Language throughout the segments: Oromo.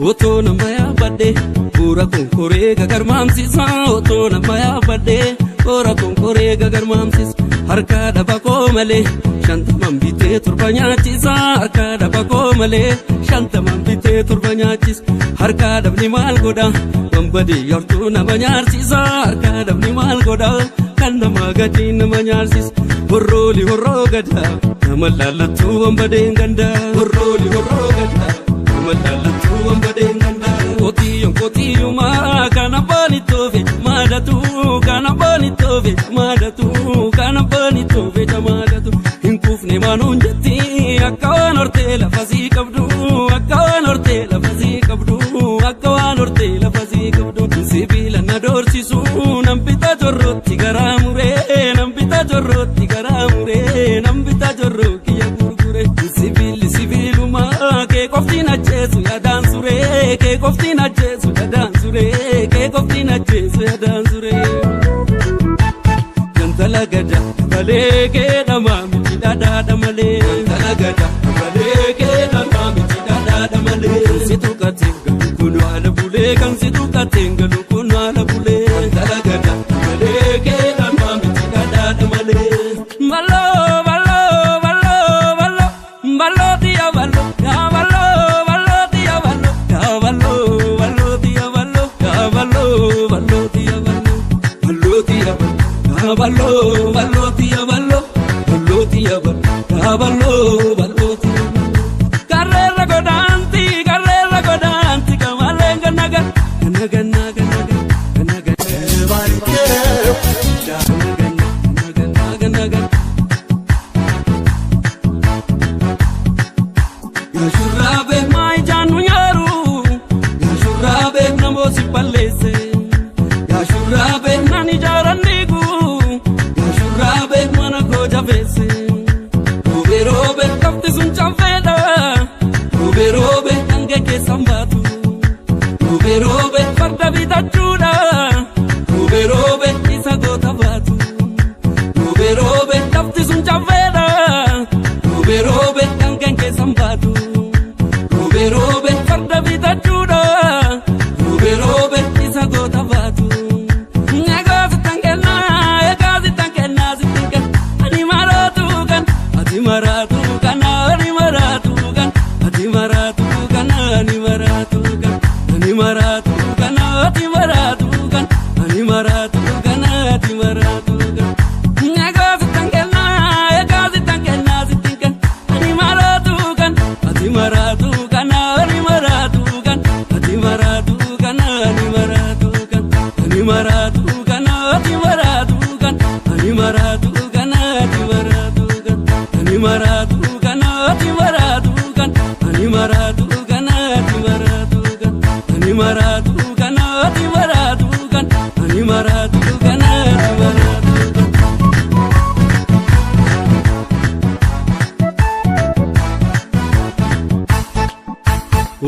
Otoo nama yaabadhe bu'uura konkoree gagarmaamsisa. Otoo nama yaabadhe bu'uura konkoree gagarmaamsisa. Harka dhaba koo malee 50n bitee 7 nyaachisa. Harka dhaba koo malee 50n bitee 7 nyaachisa. Harka dhabni maal godha wanbadee yartuu nama nyaarsisa. Harka dhabni maal godha kan nama gadi nama nyaarsisa. Horrooli horroo gada nama laallattuu wanbadeen ganda. Horrooli horroo gada nama laallattuu wanbadeen ganda. Qotiyyoon qotiyyumaa kan abbaan ittoofe maadatu kan abbaan ittoofe maadatu kan abbaan ittoofe maadatu. Hin kuufne maanuun jetti akka waan hortee lafa sii qabdu akka waan hortee lafa sii qabdu akka waan hortee lafa sii qabdu. Sibiila na doorsisu nan bitaa jorrootti garaa muree nan bitaa jorrootti garaa muree nan bitaa jorroo kiyya gurgure. Sibiilli sibiilumaa kee qoftiin ajjeesu yaadaan suree kee qoftiin ajjeesu yaadaan suree kee qoftiin ajjeesu yaadaan suree. Gantala gada malee kee dhamaa miti dhadhaadha malee. Gantala gada malee kee dhamaa miti dhadhaadha malee. Kan si tuqateen galu kun haala bulee kan si tuqateen galu kun haala bulee. Gantala gada malee kee dhamaa miti dhadhaadha malee. Baloo baloo baloo baloo baloo tiya baloo yaa baloo baloo tiya baloo yaa baloo baloo tiya baloo yaa baloo baloo tiya baloo baloo tiya baloo yaa baloo baloo tiya baloo baloo tiya baloo yaa baloo baloo tiya baloo. Karreerra godaanti karreerra godaanti kamaleen gannaga gannaga gannaga gannaga gannaga gannaga. Gaashurraabee maa ijaan nu nyaaru gaashurraabee namooti balleesse gaashurraabee nan ijaaran dhiigu gaashurraabee mana koo jabeesse. Roobee roobee lafti sun canfeedha roobee roobee hanga keessan baatu roobee roobee farda bitachuudha roobee roobee isa goota baatu roobee roobee lafti sun canfeedha roobee roobee hanga keessan baatu roobee roobee farda bitachuudha roobee roobee isa goota baatu. Egaa sittan kennaa egaa sittan kennaa sittan kenna ani maraatu kan ati maraatu kan ani maraatu kan ati maraatu kan ani maraatu kan ani maraatu kan ati maraatu kan ani maraatu kan ati maraatu kan. Egaa sittan kennaa egaa sittan kennaa sittan kenna ani maraatu kan ati maraatu kan ani maraatu kan ati maraatu kan ani maraatu kan ani maraatu kan ati maraatu kan ani maraatu kan ati maraatu kan ani maraatu kan ati maraatu kan ani maraatu kan ati maraatu kan ani maraatu kan ati maraatu kan ani maraatu kan ati maraatu kan.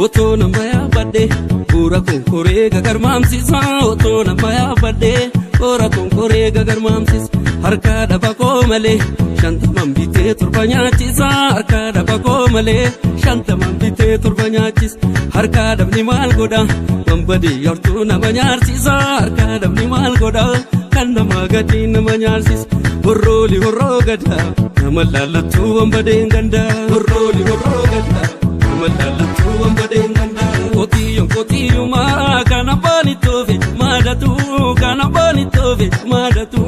Otoo nama yaabadhe bu'uura konkoree gagarmaamsisa. Otoo nama yaabadhe bu'uura konkoree gagarmaamsisa. Harka dhaba koo malee 50n bitee 7 nyaachisa. Harka dhaba koo malee 50n bitee 7 nyaachisa. Harka dhabni maal godha wanbadee yartuu nama nyaarsisa. Harka dhabni maal godha kan nama gadi nama nyaarsisa. Horrooli horroo gada nama laallattuu wanbadeen ganda. Horrooli horroo gada nama laallattuu wanbadeen ganda. Qotiyyoon qotiyyumaa kan abbaan ittoofe maadatu kan abbaan ittoofe maadatu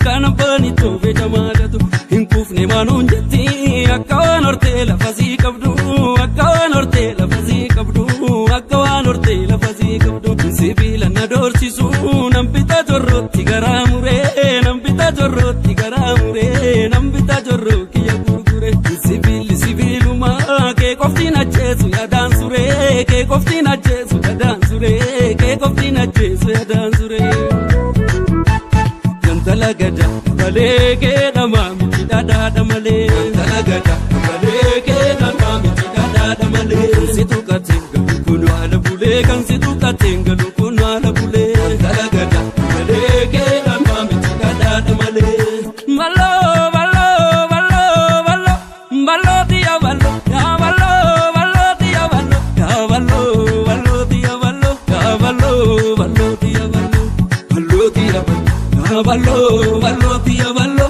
kan abbaan ittoofe maadatu. Hin kuufne maanuun jetti akka waan hortee lafa sii qabdu akka waan hortee lafa sii qabdu akka waan hortee lafa sii qabdu. Sibiila na doorsisu nan bitaa jorrootti garaa muree nan bitaa jorrootti garaa muree nan bitaa jorroo kiyya gurgure. Sibiilli sibiilumaa kee qoftiin ajjeesu yaadaan suree kee qoftiin ajjeesu yaadaan suree kee qoftiin ajjeesu yaadaan suree. Gantala gada malee kee dhamaa miti dhadhaadha malee. Gantala gada malee kee dhamaa miti dhadhaadha malee. Kan si tuqateen galu kun haala bulee kan si tuqateen galu kun haala bulee. Gantala gada malee kee dhamaa miti dhadhaadha malee. Baloo baloo baloo baloo baloo tiya baloo yaa baloo baloo tiya baloo yaa baloo baloo. Yaa bal'oo bal'ooti yaa bal'oo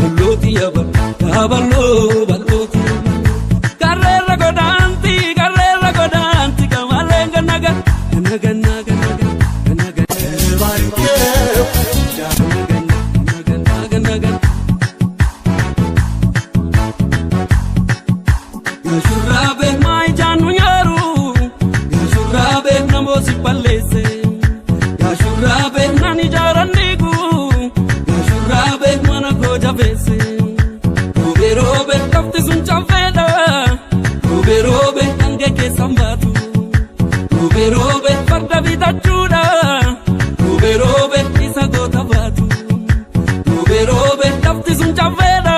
bal'ooti yaa bal'oo yaa bal'oo bal'ooti yaa bal'oo. Karreerra godaanti karreerra godaanti gamaleen gannaga ganna ganna ganna ganna ganna ganna ganna ganna. Yaa shurraabee maa ijaan nu nyaaru yaa shurraabee namooti balleesse yaa shurraabee nan ijaaran dhiigu yaa shurraabee mana koo jabeesse. Roobee roobee lafti sun caffeedha roobee roobee hanga keessan baatu roobee roobee farda bitachuudha roobee roobee isa goota baatu roobee roobee lafti sun caffeedha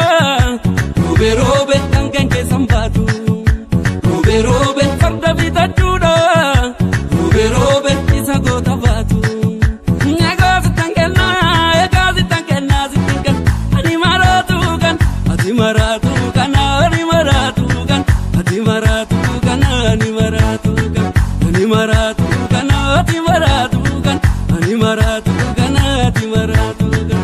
roobee roobee hanga keessan baatu roobee roobee farda bitachuudha roobee roobee isa goota baatu. Egaa sittan kennaa egaa sittan kennaa sittan kenna ani maraatu kan ati maraatu kan ani maraatu kan ati maraatu kan ani maraatu kan ani maraatu kan ati maraatu kan ani maraatu kan ati maraatu kan.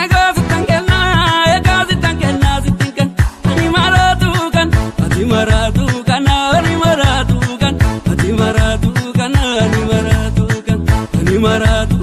Egaa sittan kennaa egaa sittan kennaa sittan kenna ani maraatu kan ati maraatu kan ani maraatu kan ati maraatu kan ani maraatu kan ani maraatu